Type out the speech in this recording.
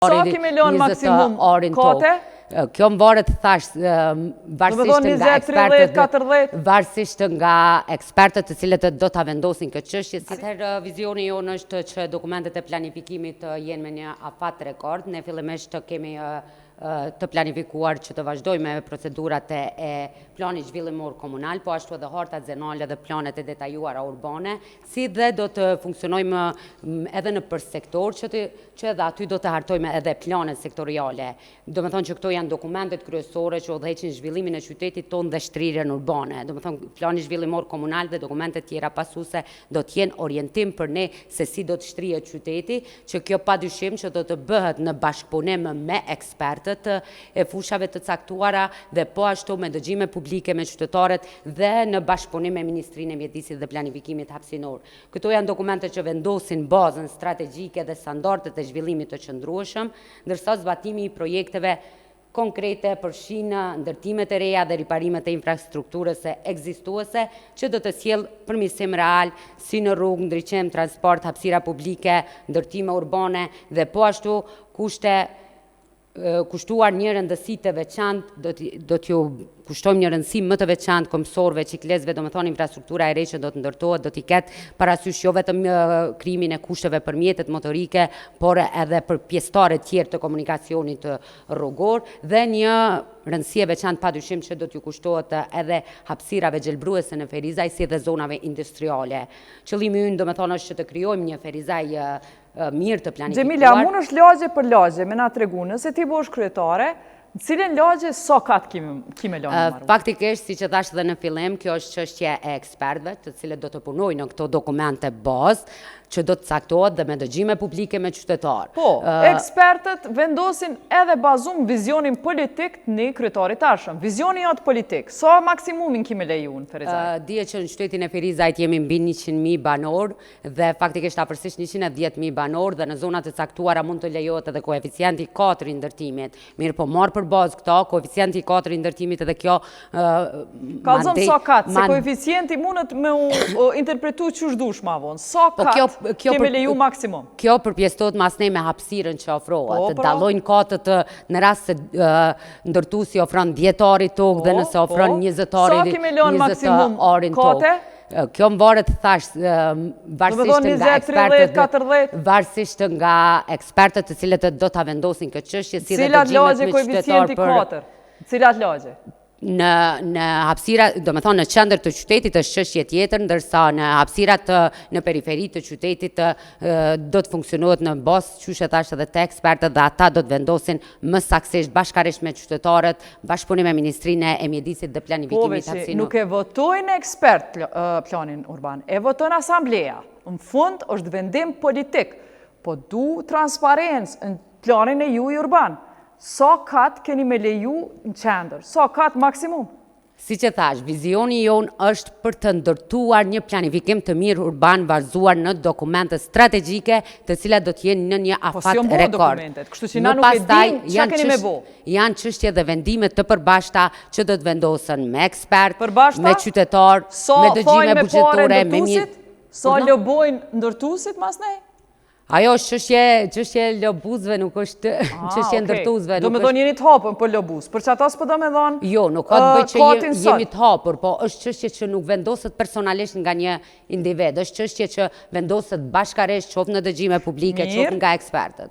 Sa kemi lënë maksimum kate? Kjo më varet thash, varësisht nga ekspertët, varësisht nga ekspertët të cilët do ta vendosin këtë çështje. Atëherë vizioni jonë është që dokumentet e planifikimit të jenë me një afat rekord. Ne fillimisht kemi të planifikuar që të vazhdojmë me procedurat e planit zhvillimor komunal, po ashtu edhe hartat zonale dhe planet e detajuara urbane, si dhe do të funksionojmë edhe nëpër sektor që të që edhe aty do të hartojmë edhe planet sektoriale. Domethënë që këto janë dokumentet kryesore që udhëheqin zhvillimin e qytetit tonë dhe shtrirjen urbane. Domethënë plani zhvillimor komunal dhe dokumentet tjera pasuese do të jenë orientim për ne se si do të shtrihet qyteti, që kjo padyshim që do të bëhet në bashkëpunim me ekspertët e fushave të caktuara dhe po ashtu me dëgjime publike me qytetarët dhe në bashkëpunim me Ministrinë e Mjedisit dhe Planifikimit Hapësinor. Këto janë dokumente që vendosin bazën strategjike dhe standardet e zhvillimit të qëndrueshëm, ndërsa zbatimi i projekteve konkrete përfshin ndërtimet e reja dhe riparimet e infrastrukturës ekzistuese që do të sjellë përmirësim real si në rrugë, ndriçim, transport, hapësira publike, ndërtime urbane dhe po ashtu kushte kushtuar një rëndësi të veçantë, do t'i do t'ju kushtojmë një rëndësi më të veçantë këmbësorëve, çiklistëve, domethënë infrastruktura e re që do të ndërtohet do t'i ketë parasysh jo vetëm krijimin e kushteve për mjetet motorike, por edhe për pjesëtarët tjerë të komunikacionit rrugor dhe një rëndësi e veçantë padyshim që do t'ju kushtohet edhe hapësirave gjelbëruese në Ferizaj si dhe zonave industriale. Qëllimi ynë domethënë është që të krijojmë një Ferizaj mirë të planifikuar. Xhemila, a munësh lagje për lagje, me na tregu, nëse ti bohesh kryetare, në cilën lagje sa kat ki me lënë me maru? Faktikisht, siç e thashë dhe në fillim, kjo është çështje e ekspertëve, të cilët do të punojnë në këto dokumente bazë, që do të caktohet dhe me dëgjime publike me qytetarë. Po, ekspertët vendosin edhe bazum vizionin politik të një kryetari të ardhshëm. Vizioni jot politik, sa maksimumin ki me leju në Ferizaj? Dihet që në qytetin e Ferizajt jemi mbi 100.000 banorë, dhe faktikisht afërsisht 110.000 banorë dhe në zona të caktuara mund të lejohet edhe koeficienti 4 i ndërtimit. Mirëpo marrë për bazë këto, koeficienti 4 i ndërtimit edhe kjo... Kallzom sa kat, se koeficienti mundet me u interpretu qysh dush ma vonë. Sa po kat ke me leju maksimum? Kjo përpjestohet masnej me hapësirën që ofrohet. Po, pra. Dallojnë katët në rast se ndërtuesi ofron 10 ari tokë dhe po, nëse ofron 20 ari Sa ke me lënë maksimum kate? Kjo më varet thash, varësisht nga ekspertët, varësisht nga ekspertët të cilët do ta vendosin këtë çështje si dhe dëgjimet me qytetarë për Cilat lagje? Në në hapësira, domethënë në qendër të qytetit është çështje tjetër, ndërsa në hapësirat në periferi të qytetit do të funksionohet në bazë, qysh e thashë edhe te ekspertët dhe ata do të vendosin më saktësisht bashkarisht me qytetarët, bashkëpunim me Ministrinë e Mjedisit dhe Planifikimit po, Hapësinor. Nuk e votojnë ekspertët planin urban, e voton asambleja. Në fund është vendim politik, po du transparencë në planin e juj urban. Sa kat keni me leju në qendër? Sa kat maksimum? Siç e thashë, vizioni jonë është për të ndërtuar një planifikim të mirë urban bazuar në dokumente strategjike, të cilat do të jenë në një po, afat po, rekord. Kështu që na nuk e dimë çka keni me bo. Janë çështje dhe vendime të përbashkëta që do të vendosen me ekspertë, me qytetarë, me dëgjime buxhetore, me një Sa lobojnë ndërtuesit masnej? Ajo është çështje, çështje e lobuesve, nuk është ah, çështje e ndërtuesve. Domethonë jeni të hapur për lobues, për qata s'po do me thonë Jo, nuk ka të bëjë që jemi të hapur, po është çështje që nuk vendoset personalisht nga një individ, është çështje që vendoset bashkarisht, qoftë në dëgjime publike, qoftë nga ekspertët.